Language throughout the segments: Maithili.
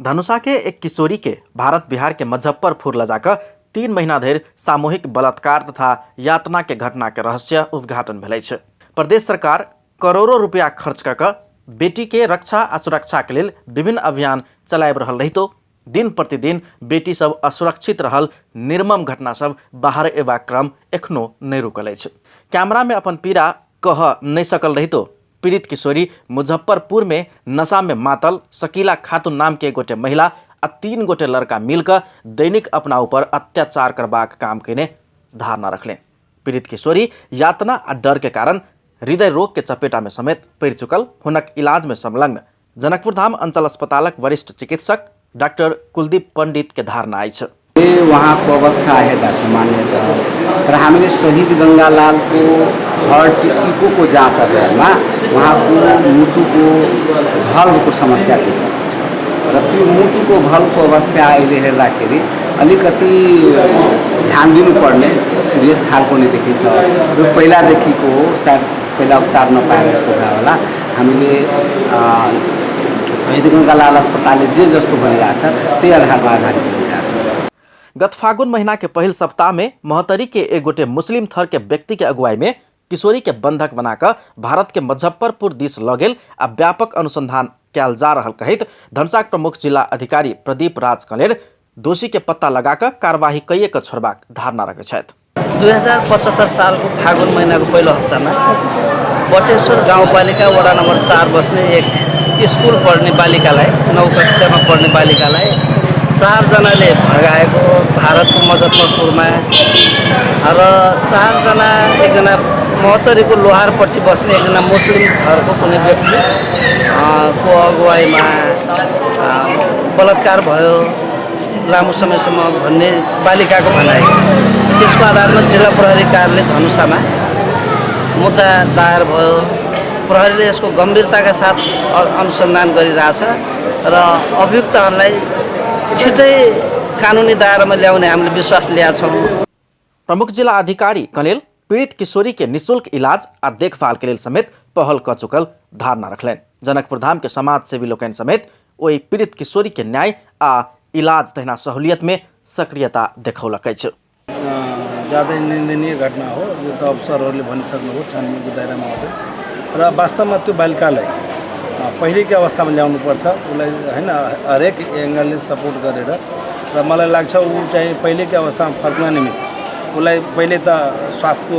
धनुषा के एक किशोरी के भारत बिहार के मुजफ्फरपुर ल जाकर 3 महीना धरि सामूहिक बलात्कार तथा यातना के घटना के रहस्य उद्घाटन भेल अछि। प्रदेश सरकार करोड़ों रुपया खर्च कऽ कऽ बेटी के रक्षा आ सुरक्षा के लेल विभिन्न अभियान चलाबि रहल रहितो दिन प्रतिदिन बेटी सब असुरक्षित रहल निर्मम घटना सब बाहर अयबाक क्रम एखनो नहि रुकल अछि। कैमरा में अपन पीड़ा कह नहि सकल रहितो पीड़ित किशोरी मुजफ्फरपुर में नशा में मातल शकीला खातून नाम के एक गोटे महिला आ 3 गोटे लड़का मिलकर दैनिक अपना ऊपर अत्याचार करबाक काम केने धारणा रखले। पीड़ित किशोरी यातना आ डर के कारण हृदय रोग के चपेटा में समेत पड़ि चुकल हुनक इलाज में संलग्न जनकपुर धाम अंचल अस्पतालक वरिष्ठ चिकित्सक डाक्टर कुलदीप पंडित के धारणा अछि। उहाँको अवस्था हेर्दा सामान्य छ तर हामीले शहीद गङ्गालालको हार्ट इकोको जाँच अध्ययनमा उहाँको मुटुको भल्भको समस्या देखिएको छ र त्यो मुटुको भल्भको अवस्था अहिले हेर्दाखेरि अलिकति ध्यान दिनुपर्ने सिरियस खालको नै देखिन्छ र पहिलादेखिको हो, सायद पहिला उपचार नपाएर यस्तो भयो होला। हामीले शहीद गङ्गालाल अस्पतालले जे जस्तो भनिरहेछ त्यही आधारमा अगाडि बढिरहेको छ। गत फागुन महीना के पहिल सप्ताह में महोत्तरी के एक गोटे मुस्लिम थर के व्यक्ति के अगुवाई में किशोरी के बंधक बनाकर भारत के मुजफ्फरपुर दिस लऽ गेल आ व्यापक अनुसंधान कयल जा रहल कहैत धनुषाक प्रमुख जिला अधिकारी प्रदीप राज कलेर दोषी के पत्ता लगाकर कार्यवाही कइए कऽ छोड़बाक धारणा रखैत छथि। 2075 सालको फागुन महिनाको पहिलो हप्तामा बटेश्वर गाउँपालिका वडा नम्बर 4 बस्ने एक स्कुल पढ्ने बालिकालाई, 9 कक्षामा पढ्ने बालिकालाई 4 जनाले भगाएको भारतको मुजफ्फरपुरमा र 4 जना, एकजना महोत्तरीको लोहारपट्टि बस्ने एकजना मुस्लिम थरको कुनै व्यक्ति को अगुवाईमा बलात्कार भयो लामो समयसम्म भन्ने बालिकाको भनाइ। त्यसको आधारमा जिल्ला प्रहरी कार्यालय धनुषामा मुद्दा दायर भयो। प्रहरीले यसको गम्भीरताका साथ अनुसन्धान गरिरहेछ र अभियुक्तहरूलाई छिटै कानुनी दायरामा ल्याउने हामीले विश्वास ल्याएका छौँ। प्रमुख जिल्ला अधिकारी कनेल पीड़ित किशोरी के निःशुल्क इलाज आ देखभाल के लेल समेत पहल क चुकल धारणा रखलनि। जनकपुर धाम के समाज सेवी लोकनि समेत ओहि पीड़ित किशोरी के न्याय आ इलाज तहिना सहूलियत में सक्रियता देखौलक अछि। ज्यादै निन्दनीय घटना हो यो त अफसरहरूले भनिसक्नुभयो, छानबिनको दायरामा आउँछ र वास्तवमा त्यो बालिकालाई पहिलेकै अवस्थामा ल्याउनुपर्छ, उसलाई हैन हरेक एङ्गलले सपोर्ट गरेर र मलाई लाग्छ ऊ चाहिँ पहिलेकै अवस्थामा फर्क्न निमित्त उसलाई पहिले त स्वास्थ्यको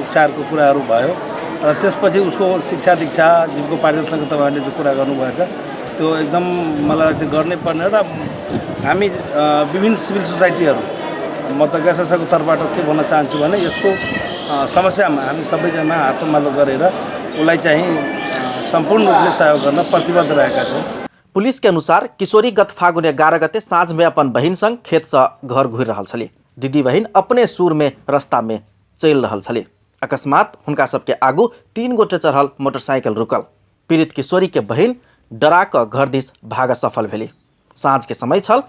उपचारको कुराहरू भयो र त्यसपछि उसको शिक्षा दीक्षा जीविकोपार्जनसँग तपाईँहरूले जो कुरा गर्नुभएछ त्यो एकदम मलाई लाग्छ गर्नै पर्ने र हामी विभिन्न सिभिल सोसाइटीहरू म त गैससको तर्फबाट के भन्न चाहन्छु भने यस्तो समस्यामा हामी सबैजना हातमालो गरेर उसलाई चाहिँ सम्पूर्ण रूपले सहयोग गर्न प्रतिबद्ध रहेका छौँ। पुलिस के अनुसार किशोरी गत फागुन 11 गते साँझ में अपन बहिन संग खेत से घर घुरि रहल छली। दीदी बहिन अपने सुर में रास्ता में चलि रहल छली। अकस्मात हुनका सबके आगू 3 गोटे चढ़ल मोटरसाइकिल रुकल। पीड़ित किशोरी के बहिन डरा कऽ घर दिस भाग सफल भेली। साँझ के समय छल,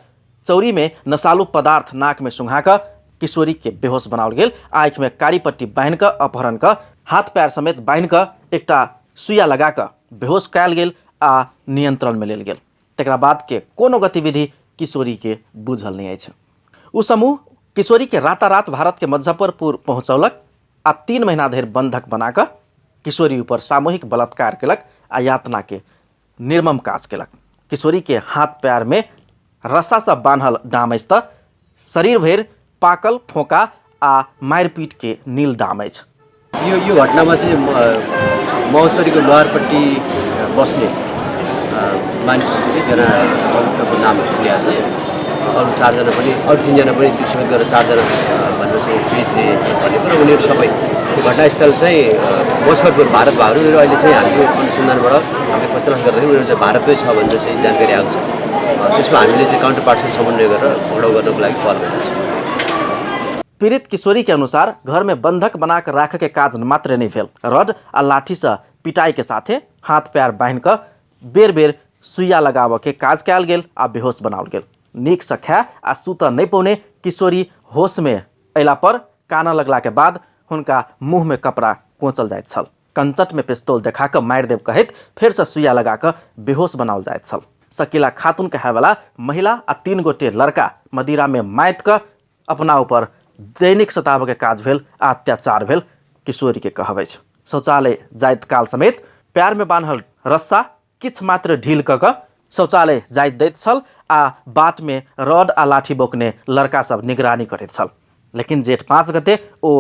चौरी में नशालु पदार्थ नाक में सुंघा कऽ किशोरी के बेहोश बनाओल गेल। आँखि में कारी पट्टी बान्हि कऽ अपहरण कऽ हाथ पैर समेत बान्हि कऽ एकटा सुइया लगा कऽ बेहोश कयल गेल आ नियंत्रण में लेल गेल। तकरा बाद के कोनो गतिविधि किशोरी के बुझल नहि अछि। ओ समूह किशोरी के रातारात भारत के मुजफ्फरपुर पहुँचौलक आ 3 महीना धरि बंधक बना कऽ किशोरी ऊपर सामूहिक बलात्कार केलक आ यातना के निर्मम काज केलक। किशोरी के हाथ पैर में रस्सा से बान्हल डाम अछि तऽ शरीर भरि पाकल फोका आ मारिपीट के नील डाम अछि। यो घटनामा चाहिँ महोत्तरीको लोहारपट्टि बस्ने मानिस एकजना अभियुक्तको नाम लिएको छ, अरू 4जना पनि, अरू 3जना पनि त्यो समेत गरेर 4जना भनेर चाहिँ पीडितले भनेको र उनीहरू सबै घटनास्थल चाहिँ मुजफ्फरपुर भारत भएको। उनीहरू अहिले चाहिँ हाम्रो अनुसन्धानबाट हामीले खोजतलास गर्दाखेरि उनीहरू चाहिँ भारतमै छ भनेर चाहिँ जानकारी आएको छ। त्यसमा हामीले चाहिँ काउन्टर पार्टसँग समन्वय गरेर पक्राउ गर्नको लागि पहल गरिरहेको छौँ। पीड़ित किशोरी के अनुसार घर में बंधक बनाकर राख के काज मात्र नहीं भेल, रड आ लाठी से पिटाई के साथे हाथ पैर बान्हि कऽ बेर बेर सुइया लगाबऽ के काज कयल गेल आ बेहोश बनाओल गेल। नीक से खाए आ सुतऽ नहि पौने किशोरी होश में अयला पर कानऽ लगला के बाद हुनका मुँह में कपड़ा कोचल जाइत छल। कंचट में पिस्तौल देखा कऽ मारि देब कहैत फेर से सुइया लगा कऽ बेहोश बनाओल जाइत छल। शकीला खातून कहायवला महिला आ 3 गोटे लड़का मदिरामे माति कऽ अपना ऊपर दैनिक सताबयके काज भेल आ अत्याचार भेल किशोरीके कहब अछि। शौचालय जाइत काल समेत पैरमे बान्हल रस्सा किछु मात्र ढील कऽ कऽ शौचालय जाइत दैत छल आ बाटमे रॉड आ लाठी बोकने लड़का सब निगरानी करैत छल। लेकिन जेठ 5 गते ओ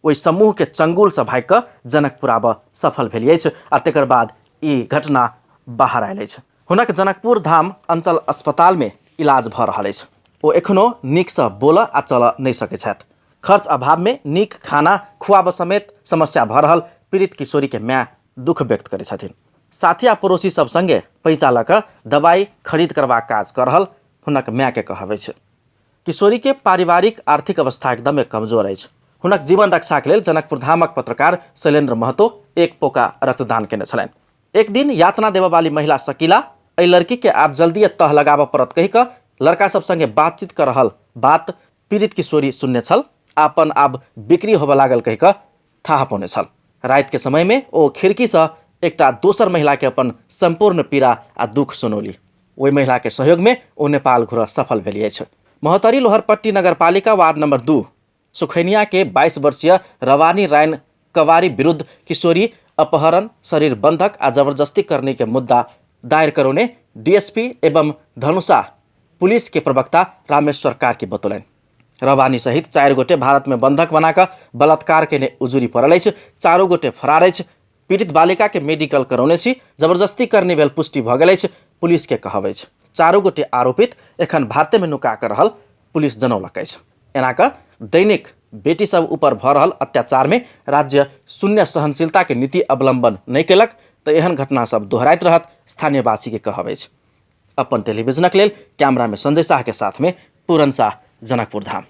ओहि समूहके चंगुलसँ भागि कऽ जनकपुर आबऽ सफल भेल अछि आ तकर बाद ई घटना बाहर आयल अछि। हुनक जनकपुर धाम अंचल अस्पतालमे इलाज भऽ रहल अछि। ओ एखनो नीकसँ बोलऽ आ चलऽ नहि सकैत छथि। खर्च अभावमे नीक खाना खुआबऽ समेत समस्या भऽ रहल पीड़ित किशोरीके माय दुख व्यक्त करै छथिन। साथी आ पड़ोसी सब संगे पैसा लऽ कऽ दवाई खरीद करबाक काज कऽ रहल हुनक मायके कहब अछि। किशोरीके पारिवारिक आर्थिक अवस्था एकदमे कमजोर अछि। हुनक जीवन रक्षाके लेल जनकपुर धामक पत्रकार शैलेन्द्र महतो एक पोका रक्तदान केने छलनि। एक दिन यातना देबऽ वाली महिला शकीला एहि लड़की के आब जल्दिए तह लगाबऽ पड़त कहि कऽ लड़का सब संगे बातचीत कऽ रहल बात पीड़ित किशोरी सुनने छल आ अपन आब बिक्री होबऽ लागल कहि कऽ थाह पौने छल। रातिके समयमे ओ खिड़कीसँ एकटा दोसर महिलाके अपन सम्पूर्ण पीड़ा आ दुख सुनौली। ओहि महिलाके सहयोगमे ओ नेपाल घुरऽ सफल भेली अछि। महोत्तरी लोहरपट्टी नगरपालिका वार्ड नंबर 2 सुखैनिया के 22 वर्षीय रवानी रायन कवारी विरुद्ध किशोरी अपहरण, शरीर बंधक आ जबरदस्ती करने के मुद्दा दायर करौने डीएसपी एवं धनुषा पुलिस के प्रवक्ता रामेश्वर कार्की बतौलनि। रवानी सहित 4 गोटे भारत में बंधक बनाकर बलात्कार केने उजुरी पड़ल अछि। 4 गोटे फरार अछि। पीड़ित बालिका के मेडिकल करौने छी जबरदस्ती करने भेल पुष्टि भऽ गेल अछि पुलिस के कहब अछि। 4 गोटे आरोपित एखन भारते में नुका कऽ रहल पुलिस जनौलक अछि। एना कऽ दैनिक बेटी सब ऊपर भऽ रहल अत्याचार में राज्य शून्य सहनशीलता के नीति अवलंबन नहि केलक तऽ एहन घटना सब दोहराइत रहत स्थानीयवासी के कहब अछि। अपन टेलीविजनक लेल कैमरा में संजय साह के साथ में पूरन साह, जनकपुर धाम।